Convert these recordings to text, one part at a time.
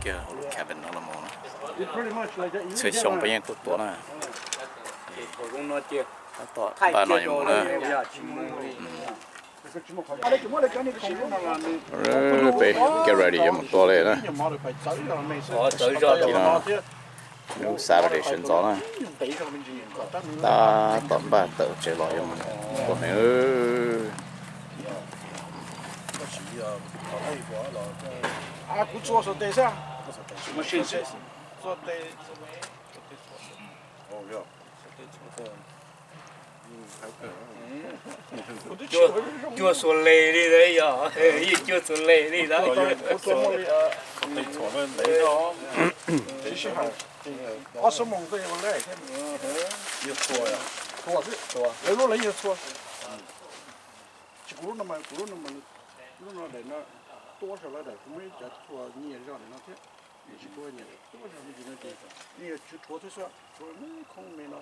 kiag lub cabin no los mus na. Txhua xyoo peb yeej tuaj tua na. Tab tom npaj no yuav mus na. Peb get ready yuav mus tua li na. Hnub Saturday sawv ntxov na. Tab tom npaj tawm tsev los yuav mus tua hneev. Kuv txhua xov tes xwb. Cuag xuas les li ntawd yog, yeej cuag xuas les li ntawd. Ob xuab moos, lawv lub lawv yog txhua. Tsis kuv lub no mas, kuv lub no mas, lub no daim no tuab saum lawv daim, kuv muab ib cov txhua nyias zog daim no thiab. Tsis tuab nyias, tuab zog me ntsis no ces yeej yog tswv rhuav thiab xwb, rhuav me khoob me no.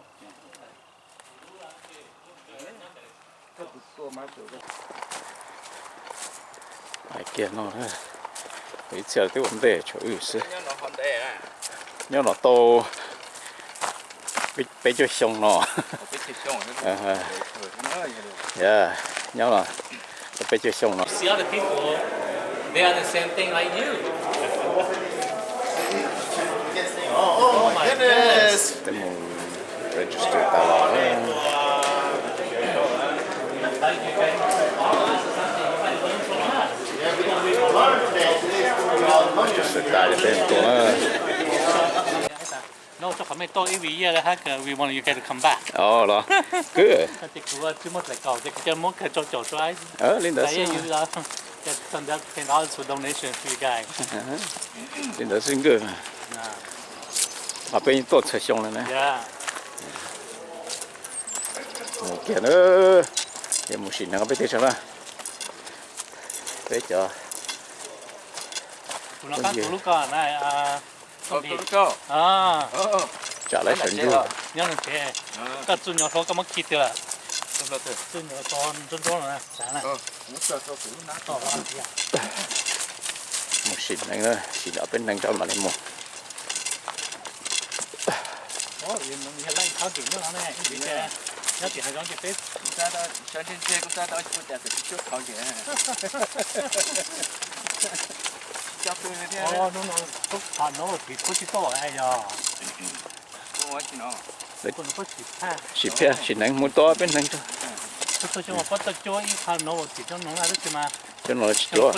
Hais kiag no, ib txhia twb ua ntej tshuav wb xwb. Nyob no tau peb caug xyoo no. Nyob no tau peb caug xyoo no. See all the people, they are the same thing like you. Oh my goodness. Twb mus register tas los. Register tas ces peb mus tua na. No, txog qhov mej tuaj every year, we want you guys to come back. Los, good. Ces kuv tsis muaj txais kaum ces kuv cia muab kawg rau caum rau. Li ntawd xwb. Ten dollars for donation for you guys. Li ntawd xwb good. Mas peb tuaj txhua xyoo li na. Mus kiag na, es mus sim neeg peb teb chaws na. Peb cov tsam lawv sawv ntsug. Koj txuj nyuam hlob koj muab khi twg lawm? Txuj nyuam hlob nruab nruab no xav na. Mus sim neeg, sim peb neeg tso mam li mus. Sim phiaj, sim neeg mus tua peb neeg tso. Cov no tsis cuab.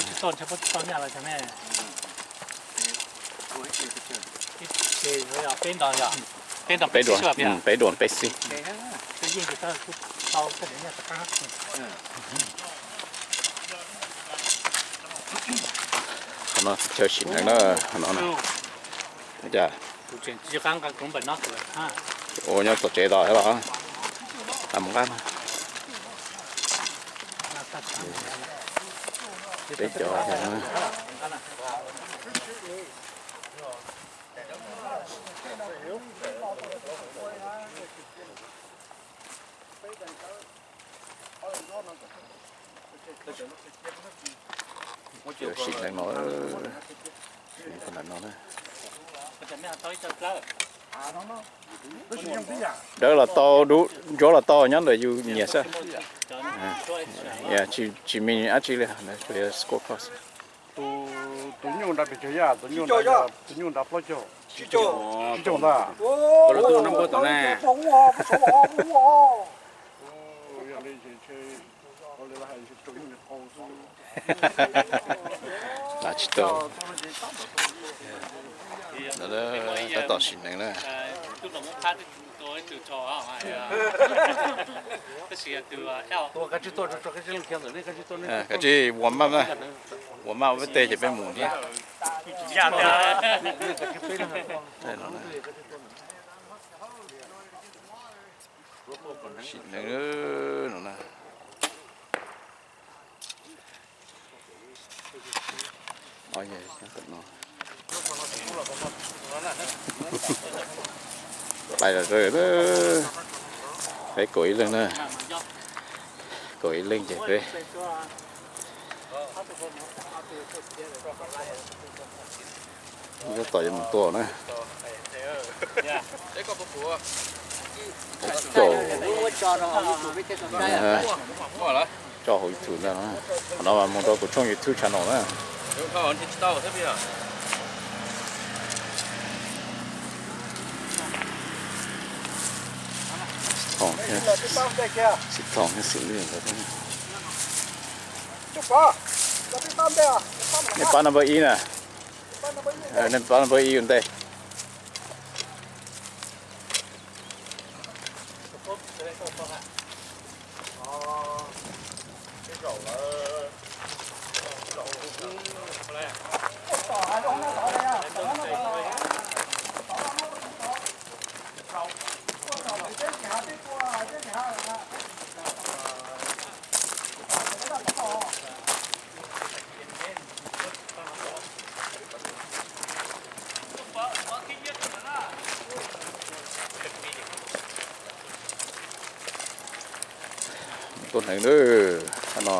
Peb dua, peb xib. Qhov no chaw sim neeg na, qhov no na. Ua nyob txog tsev los los, mus nqab no. Peb cov Sim neeg no, no. Dawb los tau, ntsuab los tau, nyob ntawm yus nyiam xwb. Tsis mis dab tsi li, tsuas yog score course. Tus nyuj nrad pes tsawg yam? Tus nyuj nrad plaub caug, tsib caug ntag. Tsis tau. Tab tom sim neeg na. Kav tsij warm up na, warm up ua peb teg ces peb mus thiab. Sim neeg no na. Pais los, peb kaum ib leeg na, kaum ib leeg ces peb. Tab tom yuav mus tua na. Caum, tso hauv YouTube ntag. Qhov no mas mus rau kuv tshooj YouTube channel na. Xib Thoom thiab, Xib Thoom thiab Xim Lwj nkawd thiab. Nej pab number ib na. Nej pab number ib ua ntej. Tuaj hneev lawm no.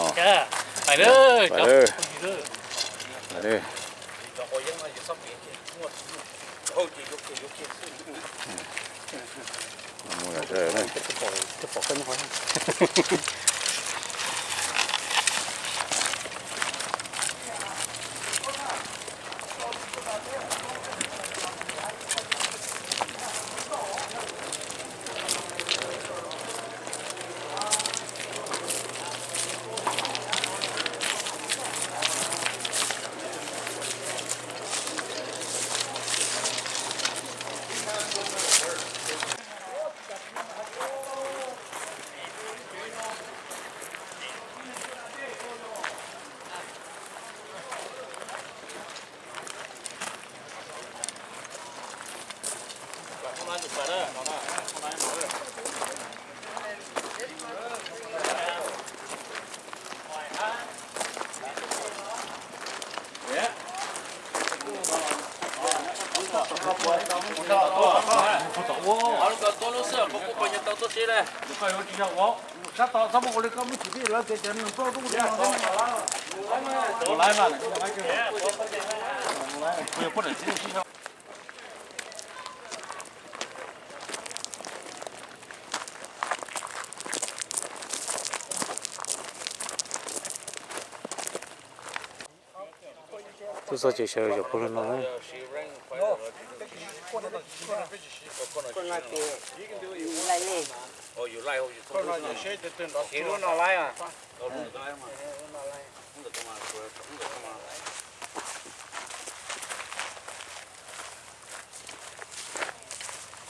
Tub txhob cia sawv zom puag lug no na.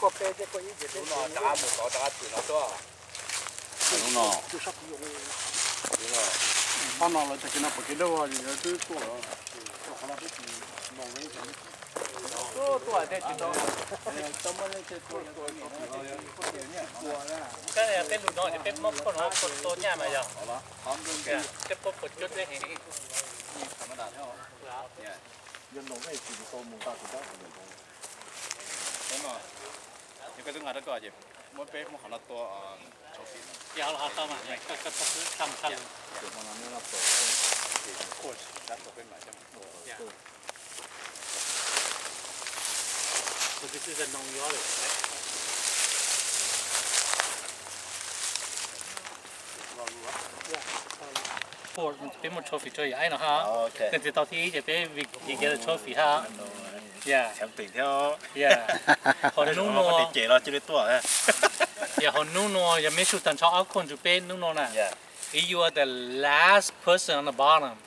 Koj peb thiab koj ib ces peb mus tod rov qab txwm no tuaj. Hnub no, pab no lawv tag kis no pom kev dawb vog, twb tuaj lawm. Tuaj, tuaj hais tias tsis tau. Peb lug no ces peb muab phauj no tua nyaj mas yog. Peb puab puas cuab dleb heev. Yog koj twb nqa rau koj ces muab peb muab qhov no tua trophy. Peb muaj trophy rau yawm aib no ha. Leej twg tau thib ib ces peb vim kev tau trophy ha. Qhov hnub no, yog qhov hnub no yog meb sub tag nrho ob khoj ntsug peb hnub no na. If you are the last person on the bottom,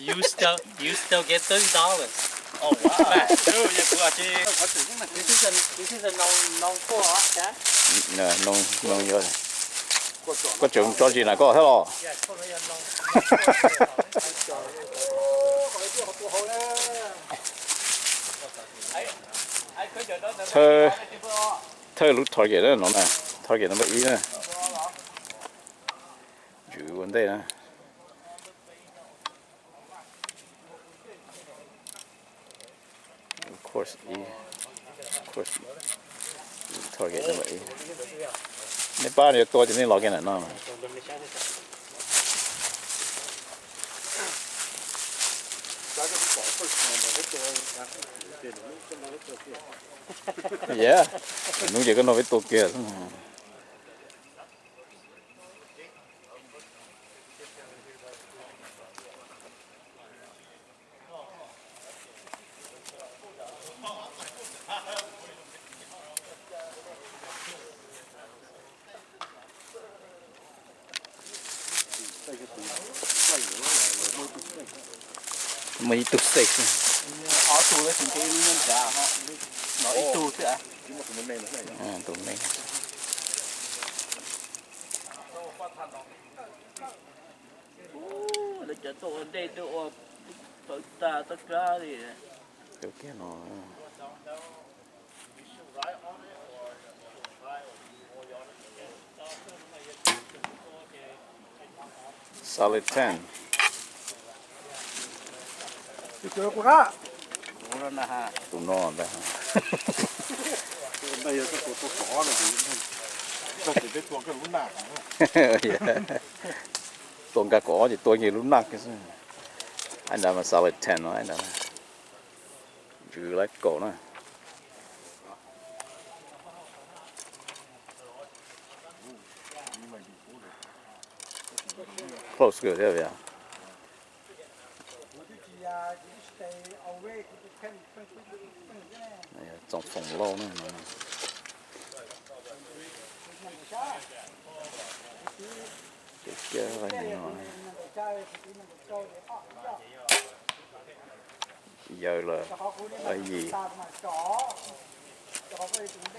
you still, you still get thirty dollars. This is a, this is a known, known quote, okay? Koj tseem tso zis na koj thiab los? Thawj, thawj lub target no na, target number ib na. Yus ua ntej na. Course ib, course, target number ib. Nej pab yuav tua ces nej los kiag ntawm no. Yeah, hnub ces koj nrog peb tua kiag xwb. Muaj ib tug xej xwb. Ob tug, ib tug xwb. Tus me. Lawv cov tuaj ua ntej tuaj ua tawv tag toj rab li. Tus kiag no. Solid ten. Tus no ntag. Tua nkag kaum ob ces tua kiag lub naj kiag xwb. Ib nrad mas solid ten no, ib nrad ntsws laib kaum na. Close good thiab. Txoov foom lauj na. Yawg lawm, yim.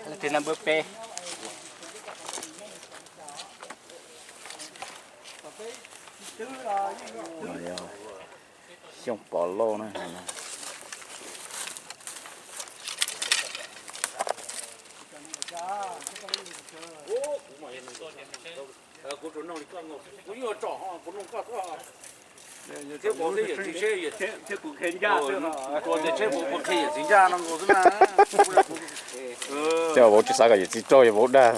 Leej twg naj npawb peb? Xyooj Pov Lauj na. Tej vauv tsis xav kom yawm txiv raug, yog vauv dag,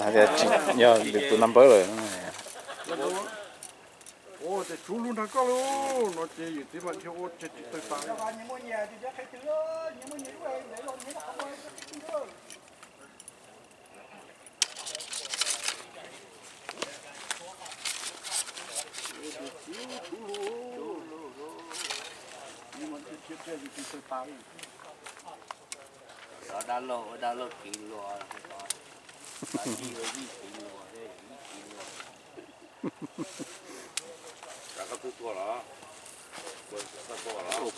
yog tus naj npawb lawm. Tes tshuv lub nrog koj lauj, no ces yawm txiv mam dhia ua tseg tsis tawg tas. Ua dab laug, ua dab laug kev luag, yij ua yij kev luag, yij kev luag. Ua kuv tua,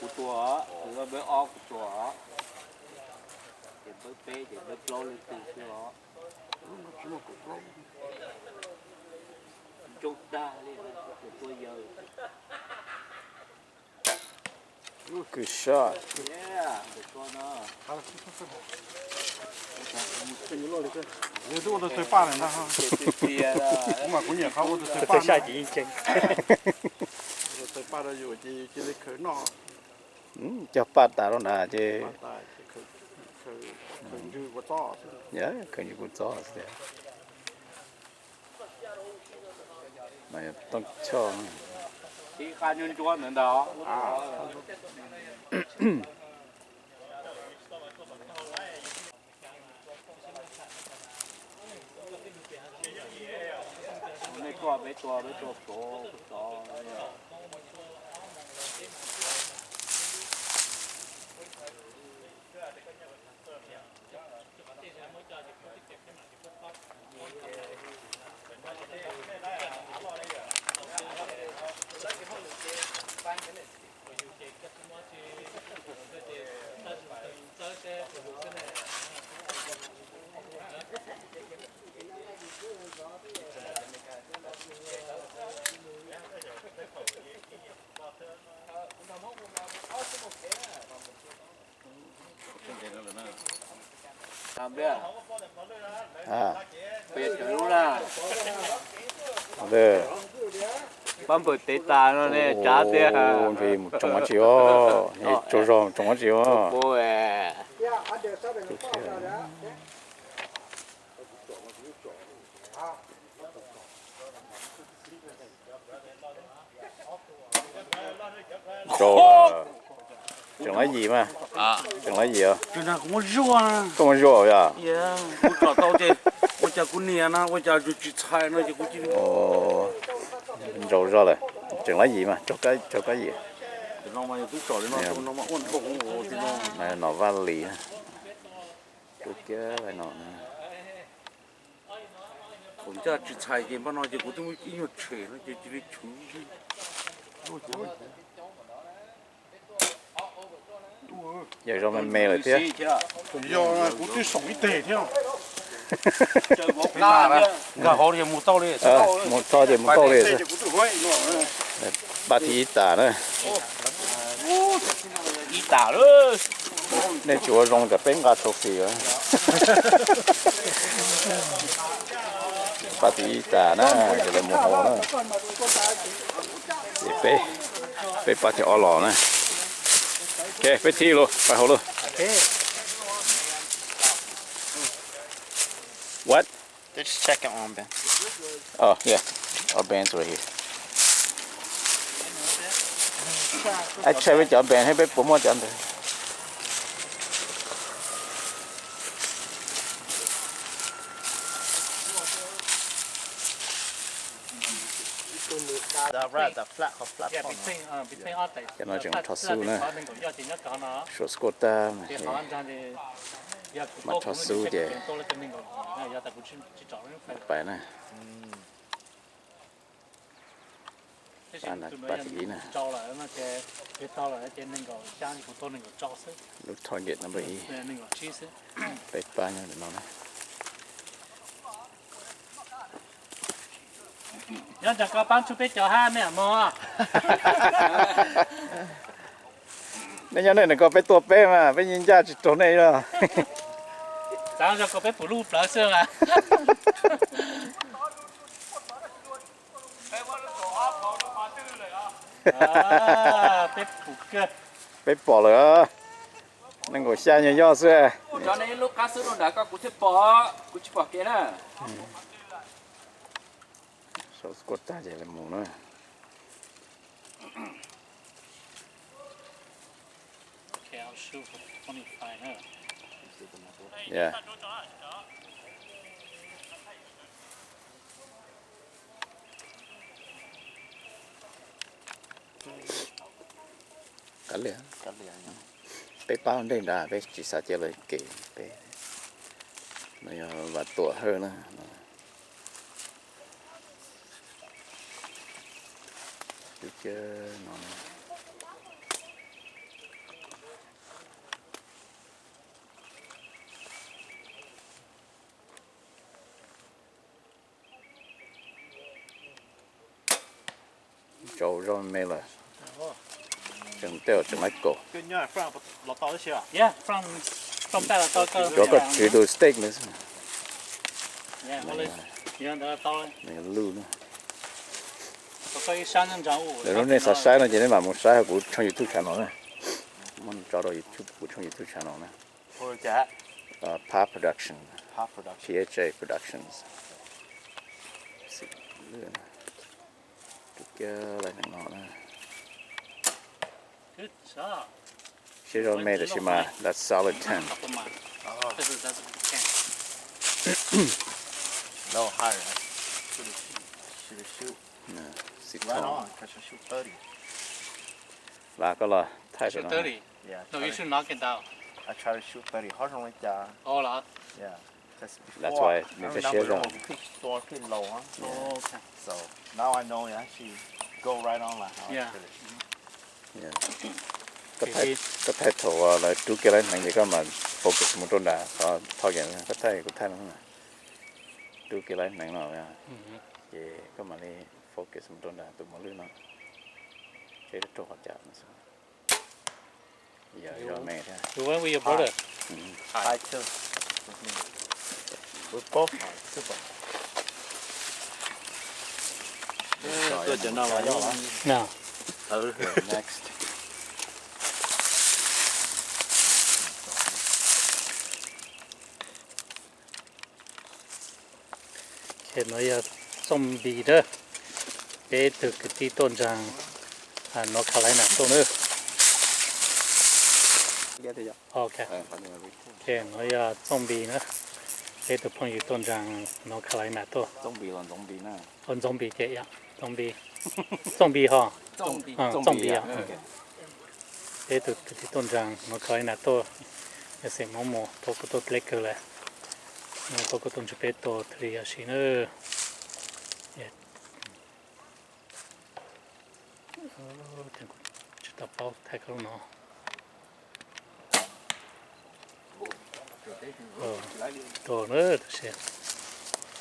kuv npawb ob kuv tua, ces npawb peb ces npawb plaub leej twg xwb os. Ncoo tag li, tua yawg. Good shot. Yog twb ua tus tawg paj lawm ntag. Kuv mas kuv nyiam qhov ua tus tawg paj. Tus tawg paj rau yus ces yus cia li khaws noj. Cog paj tas rau nrad ces khaws ntswg kua txob xwb. Khaws ntswg kua txob xwb tiag. Tooj choj. Ib qab nyuaj ntsuab ntawd ntag. Nej koj peb tua, peb tua tod, tod. Pab npawm tev tas no ne, tsav tiag. Mus tsoo dab tsi os, tsaug zog tsoo dab tsi os. Rau. Tseem laib yim mas. Tseem laib yim os. Koj muaj zuaj yom? Ua cas kuv nias na, ua cas tsis txhais no ces kuv cia li ntsaus zog lawm. Tseem laib yim mas, raug kab yim. Nom Vaj Lis, rub kiag no. Thaum ncaj tsis txhais ces npaj no ces kuv twb muaj ib nyuag tshem no ces cia li chwv. Yog zoo me me lawm thiab. Yog kuv twb soom ib teg thiab. Nkag hauv mus tau li. Mus txog ces mus tau li. Pab thib ib tas na. Ib tas lawm. Nej tsis ua zoo kom peb nqa trophy. Pab thib ib tas na, ces lawv mus hauv na. Ces peb, peb pab thib ob los na. Ok, peb thib lawm, pab hauv lawm. What? They're just checking armbands. Oh, yeah. Armbands right here. Ib tshaj peb cov armband thiab, peb puas muaj cov ntawd? Cov no tseem thov xub na. Suav scuba tag mas thov xub ces pais na. Pab thib ib na. Lub target number ib. Peb pab nyob ntawm no na. Nyob ntawm koj pab tsuj peb cov hab me mog. Nej nyob nej ntawm ko peb tua peb mas peb yeej ncaj tsis raug nej os. Xav zoo kom peb pum lub plawv xwb mas. Peb pom lawm, nees nkaum xya nyuag yoj xwb. Cov nej lub qab xwb rau nram ko kuv thiaj pom, kuv tsis pom kev na. Sau scuba tag ces lawv mus na. Yeah. Kav liam, peb pab ua ntej nrad, peb tsis xav cia lawv kev peb. No yog Vam Tuam Hawj na. Twb cia no. Tsaus zog me lawm. Tseem tej tseem laib kaum. Cov koj tswv tus steak na. Lub na. Lawv, nej xav saib no ces nej mam mus saib hauv kuv tshooj YouTube channel na. Muab tso rau YouTube, kuv tshooj YouTube channel na. Pha Production, P H A Productions. Tus kiab lawv neeg no na. Siab zog me tab sis mas that's solid ten. Xim thoob. Vas koj los thaij rau no. That's why nws thiaj siab zog. Koj thaij thaum uas lawv rub kiag lawv hneev ces koj mam focus mus rau nram xov thoj kiag, koj thaij kuv thaij no, rub kiag lawv hneev no ces koj mam li focus mus rau nram tus mos lwj no, seb raug qhov cas no xwb. Yog zog me thiab. Ces no yog Txooj Npis na, peb tug kwv tij tuaj ntsaag North Carolina tuaj na. Ok. Ok, no yog Txooj Npis na. Peb tus phooj ywg tuaj ntseeg North Carolina tuaj. Ntxoov Npis ces yog Txooj Npis. Txooj Npis ho. Txooj Npis. Peb tus kwv tij tuaj ntseeg North Carolina tuaj, yog xeem Hmoob mus, tuaj kuj tuaj deb kawg lawm. Tuaj kuj tuaj ntsib peb tuaj thwv yam si na. Tsis tau paub thaij koj lub no. Tuaj na, tab sis,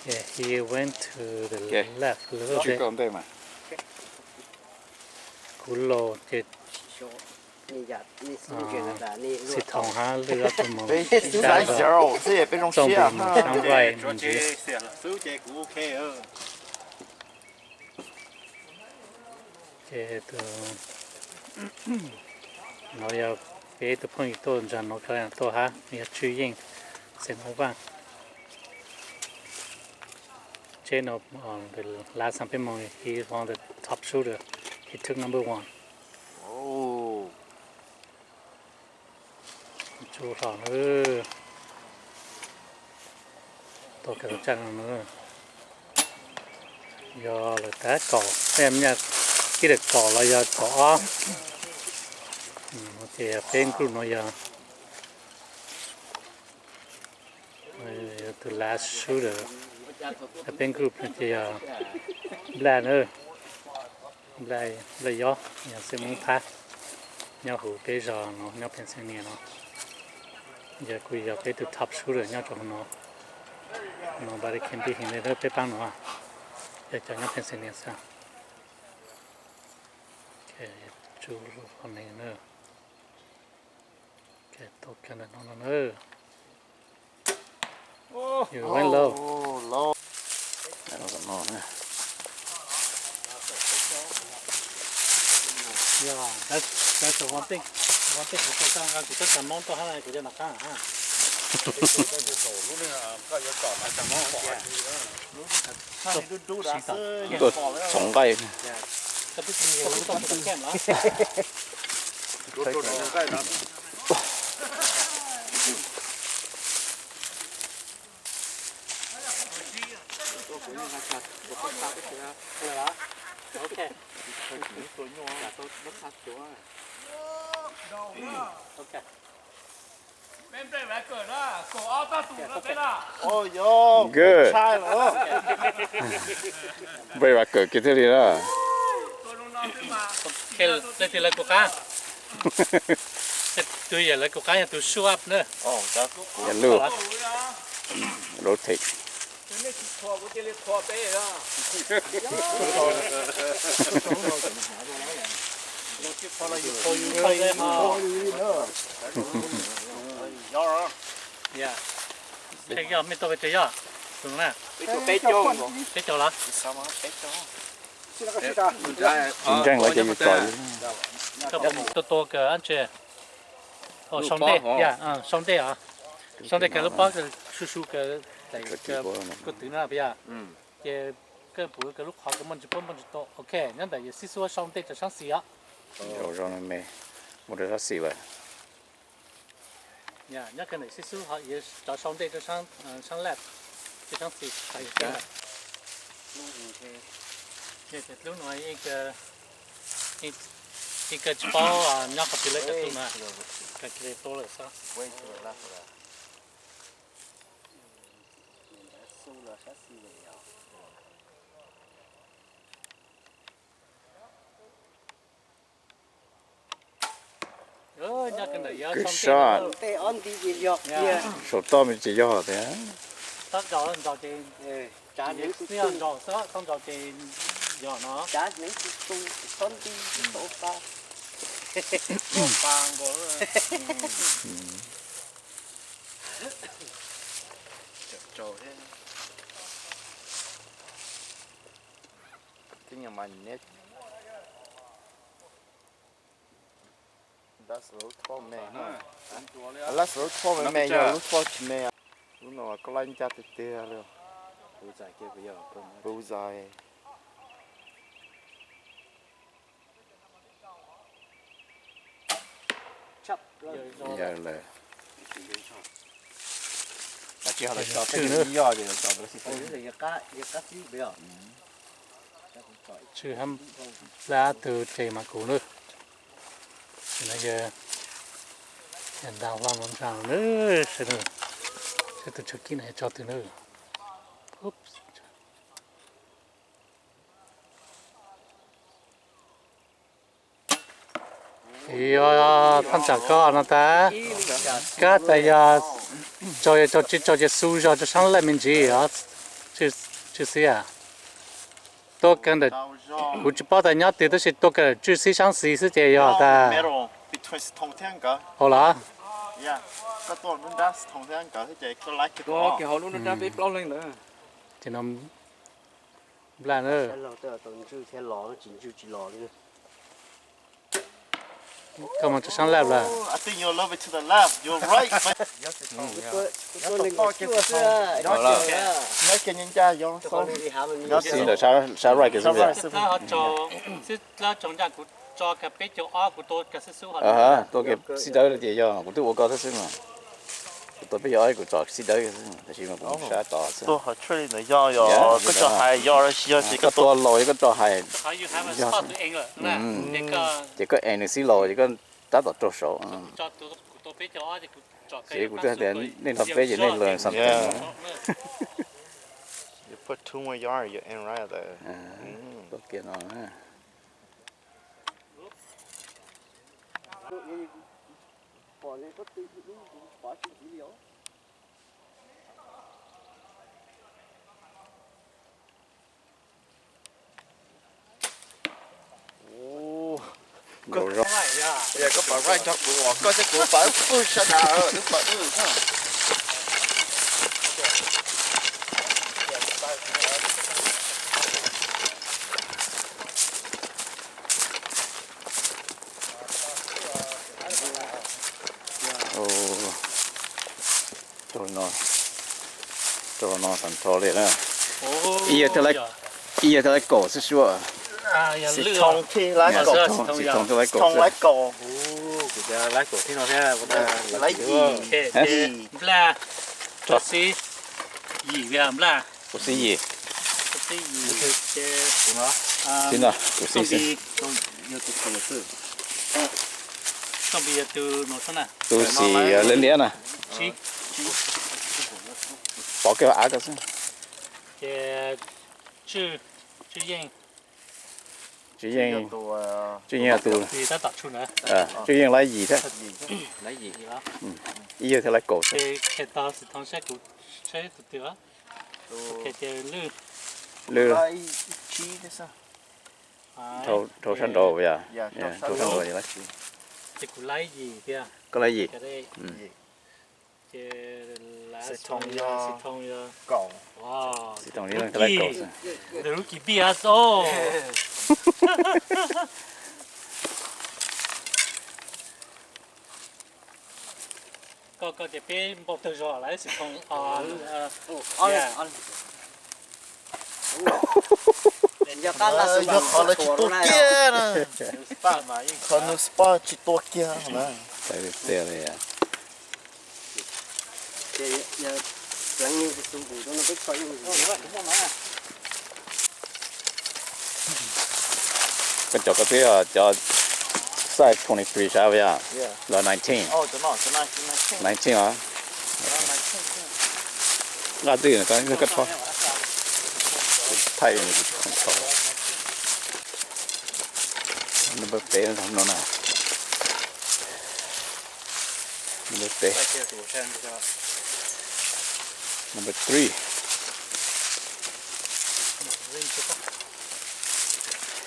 yeah, he went to the left a little bit. Kuv los ces xi thoos hab lwj ob tug mus, Txooj Npis mus sab nqaij mus ntxiv. Ces tus no yog peb tus phooj ywg tuaj ntseeg North Carolina tuaj hab, yog Tswv Yeej, xeem Hmoob Vaaj. Tseb no, last time peb moog, he is one of the top shooter, he took number one. Tsuj hlo na. Tuaj kawg lub tsaaj no na. Yog lawv tag kaum, tej nyaj kib lawm kaum los yog kaum ob. Ces peb group no yog, yog tus last shooter. Peb group no ces yog Nplaj na. Nplaj, Nplaj Yob, yog xeem Hmoob Thab, nyob huv peb zos no, nyob Pennsylvania no. Yog kuj yog peb tus top shooter nyob rau huv no. No npaj li kheev pib heev li peb paab no, yog cov nyob Pennsylvania xwb. Tsuj hlo ne na. Tuaj kawg ntawm no no na. Yus went low. Yeah, that's, that's the one thing. One thing kuv tau nqa kuv txoj cov moob tuaj hab, kuv cov nram qaab hab. Tuaj txhoov nqaij. Good. Npaj Vas Kawm kiag thiaj li na. Leej twg lawv kuv qab? Tus yam lawv kuv qab yog tus shoot up na. Yog lub rotate. Mej tuaj pes tsawg yog? Tus no na? Peb caug los? Tsis ntseeg lawv ces yus tso. Koj puas tua tua kawg ab tsi? Sau ntej, sau ntej os. Sau ntej kawg lub pob su su kawg, koj twv no puas yog? Ces koj puv kawg lub qhov kawg muaj ntsis pob muaj ntsis tua. Ok, nyob ntawm yus sib xub sau ntej rau saab xis os. Zoo me, mus rau saab xis lawm. Nyob kawg ntawm sib xub ho yuav rov sau ntej rau saab left, rau saab xis. Tus hlub no yeej kawg tsis paub nyob qhov twg lawm, tus hlub no kawg kiag li tuab lawm xwb. Good shot. Saum toj me tsis yog tias. Tib nyuag mas neb. Last lub thoj me me, yog lub thoj tsis me. Lub no koj laij ncaj tiag tiag li. Bullseye. Yog lawm. Tswj na. Tswj hab plab tug ces mas kuv na. Tam sim no yog, yog ntaus hlo no ntsa na, saib tus tshuab kib no yog tso twg na. Yog thaj tsam koj no tas, kab tas yog tso, yog tso tsis tso ces xu zog rau sab laj me ntsis os. Tswj xib a, tua kiag ntawm, kuv tsis paub tas nyob twg tab sis tua kiag ntawm tswj xib sab xis xwb ces yog tas. Hauv los? Ces no nplaj na. Koj mus rau sab laj lawm. Xib ntawm sab right kiag xwb. Tua kiag xib dawb ces yog kuv twb ua koj thiab xwb mas. Kuv tua peb caug ob kuv tsom xib dawb xwb, tab sis mas kuv mus sab tod xwb. Koj tua laus ces koj tso hais, ces koj ev nws xib laus ces koj tab tom raug saud. Ces kuv twb hais tias nej nrog peb ces nej learn something. Tua kiag no. Koj pom right nrog kuv os, koj thiab kuv pom wb pwg sab dav wb pom wb. Rau no, rau no tag nrho li na. Ib yam thiaj li kaum xwb suab. Xim thoo thiaj li kaum. Xim thoo thiaj li kaum. Lab yim. Nplaj, kuv xib yim. Xib no kuv xib xwb. Tus xim liab liab na. Pov kiag av ko xwb. Tswv Yeej, Tswv Yeej, Tswv Yeej tus, Tswv Yeej lab yim thiab. Ib yam thiaj li kaum xwb. Lwj, dhau sab nraud yom, dhau sab nraud yog lab tswv. Koj lab yim. Xim thoo thiaj li kaum xwb. Koj, koj ces peb npau taws zog lawm xim thoo. Yog qhov lawv tsis tua kiag na, qhov nws spot tsis tua kiag na. Koj cov koj twb cov size twenty three sav yom, los nineteen, nineteen os. Nqa twj koj rho, thaij tsis khoom rho. Number peb no na. Number peb. Number three.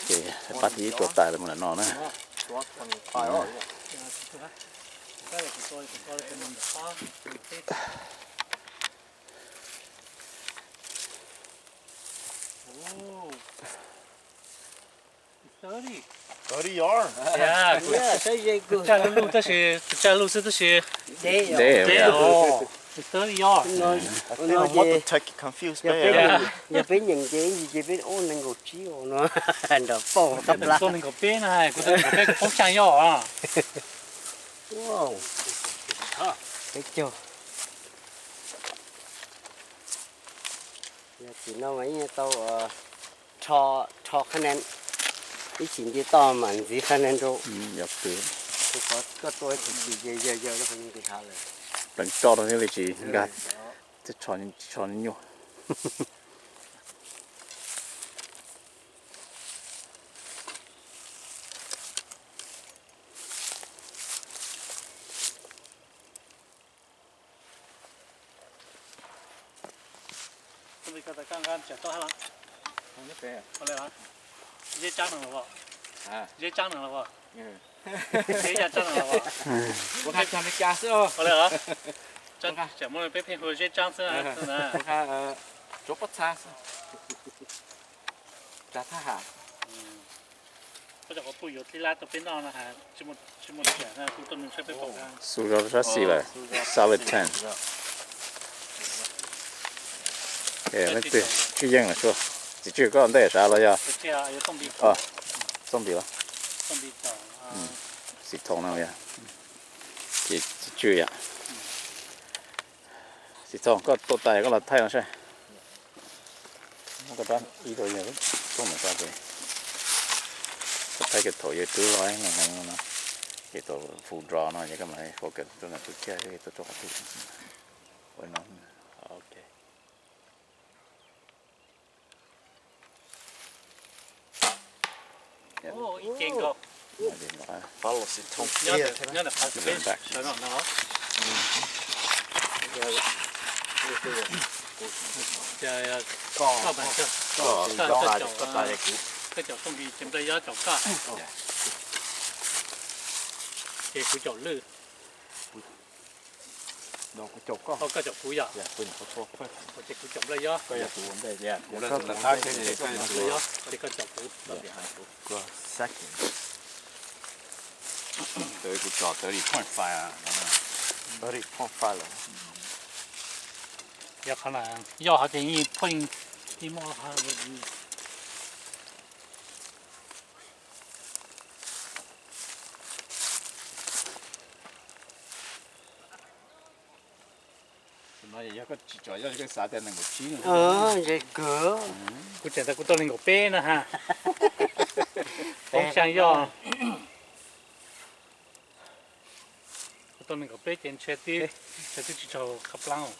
Ces pab thib ib tua tas mus ntawm no na. Thirty yard. Kuv tsa lub lub tab sis, kuv tsa lub xwb tab sis. Ntev. Thirty yard. Yog peb nyeem ces ces peb ua nees nkaum tsib no nram pauj tab plab. Nees nkaum peb no, kuv nees nkaum peb kuv poob xya yard. Peb caug. Yog tim no mas yeej tau rho, rho qhab nab, ib chim nce toj mam ntxiv qhab nab rau. Koj tua ib chim ces yawg yawg rau qhov nti hav lawm. Pleev roj rau thiaj li tsis nkag, tso nyuaj. Zeb tsaab neeg los as? Zeb tsaab neeg los as? Zeb tsaab neeg los as? Kuv qha tag li cas xwb. Ua li os, tseem muaj peb pheej hu zeb tsaab xwb. Kuv qha tsuav pob txha xwb. Tsa thab ham. Koj cov quav puj yuav tib lab rau peb noj no has, tsis muaj tiam, kuv tuaj nug saib peb pom. Xu zog sab xis lawm, solid ten. Leej twg tswj yeej lawm sua? Txiv Tswj koj ntej sav los yog? Txooj npis los? Xis Thoom no yog. Ces Txiv Tswj yom. Xis Thoom koj tua tas koj los thaij no saib. Muab koj rab ib rau yawg, txooj no rau ces koj thaij kiag thaum yawg rub los no heev no, ces thaum full draw no ces koj mam focus rau ntawm tus tshiab, yog tus tshiab qhov twg. Ua no, ok. Ib ce nkaus. Nyob ntawm qhov peb sawv no no. Koj, koj caum, koj caum txooj npis ces nplej yob caum koj, ces kuv caum lwj. Koj caum kuv yom? Ces kuv caum nplej yob, ces koj caum kuv. Kuv tso thirty point five, thirty point five lawm. Yog qhov na, yog hov ces yeej pheej ib muaj. Yog koj tsis tso yog koj xav tias nees nkaum tsib no. Ntshe kawg. Kuv tseem tias kuv tau nees nkaum peb no ha. Poob xyaa yog. Kuv tau nees nkaum peb ces ntshe twb, ntshe twb tsis tsaug qab plaab.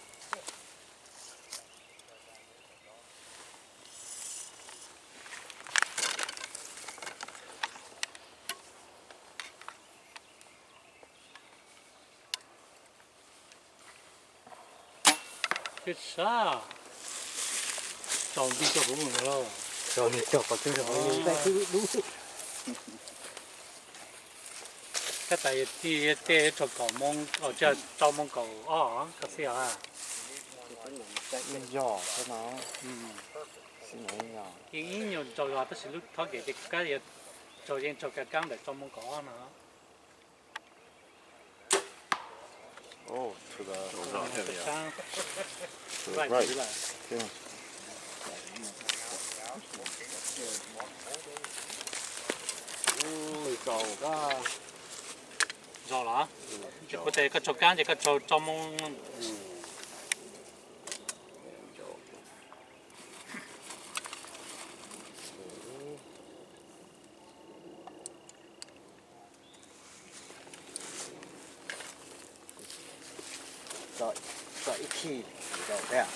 Tib sab tsaus nti rau huv mus ntag lauj. Tsaus nti rau qhov twg rau qhov twg dub. Kab tas yog tij tej rau kaum moo, rau moo kaum ob koj xij os. Yog xwb no. Ib nyuag rau zog tab sis lub thoob kev ces kab yuav rau yeej rau kab kaab ntawm rau moo kaum ob no. Zog los? Kuv tias koj rau kaab ces koj rau rau moo. Tso ib khij rau thiab.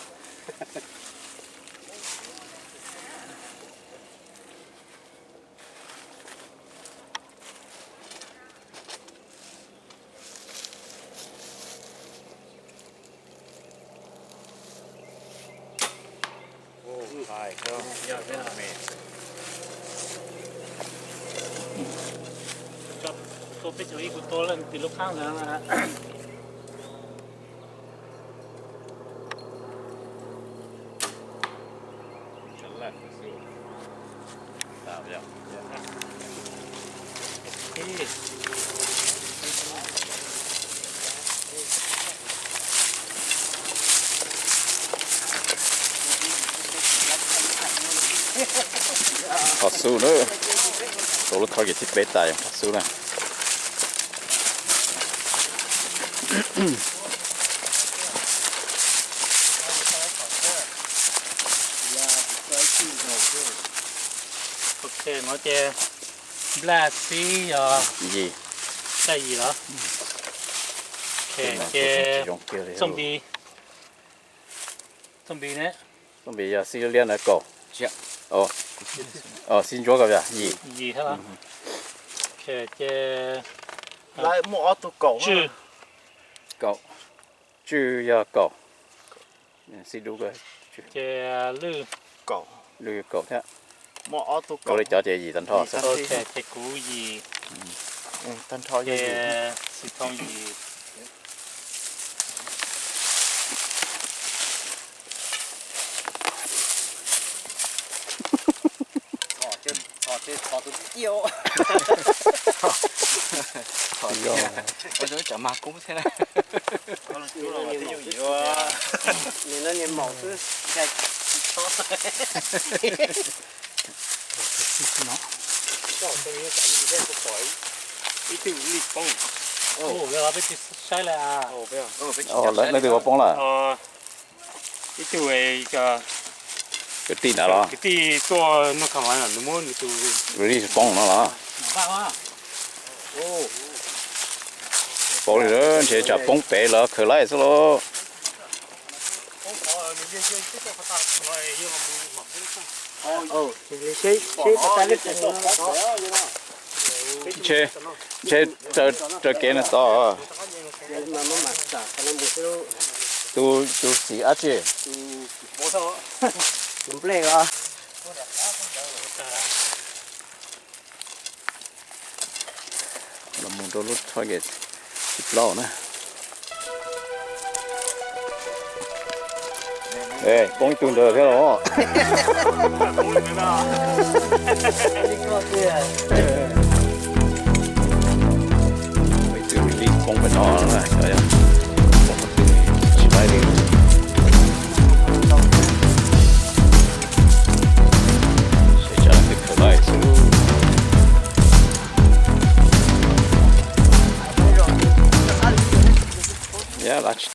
Tua peb caug ib kuv tua leej twg lub qhaab ntawd. Qhov xub na, tua lub thoob kev thib peb tas yog qhov xub na. Ok, no ces nplaj xib yog yim, xya yim los? Ok, ces txooj npis, txooj npis ne? Txooj npis yog xib liab ntawd kaum. Xib ntsuab ko yog yim. Yim thiab los? Ok, ces lawv muaj ob tug kaum. Tswj, kaum, tswj yog kaum. Xib dub ko, ces lwj, lwj kaum thiab. Muaj ob tug kaum li cov ces yim tag nrho xwb. Ok, ces kuv yim, tag nrho yog yim, xib thoob yim. Ua zoo ib tsam mag kub thiab. Nws no niag maum xwb. Ib tug li poob. Peb tsis saib lawm. Leej twg ua poob lawm? Ib tug kwv tij ntawd los? Kwv tij tuaj noj kha mas nws muab nws tus li poob no los? Poob li lawm, ntshe tsam poob pem lawv khaws laij xwb lauj. Ntshe, ntshe raws kev no tod. Tus, tus xim dab tsi? Tus nplej os. Los mus rau lub target thib plaub na. Poob ib tug ntawd thiab los? Ib tug li poob pem no na.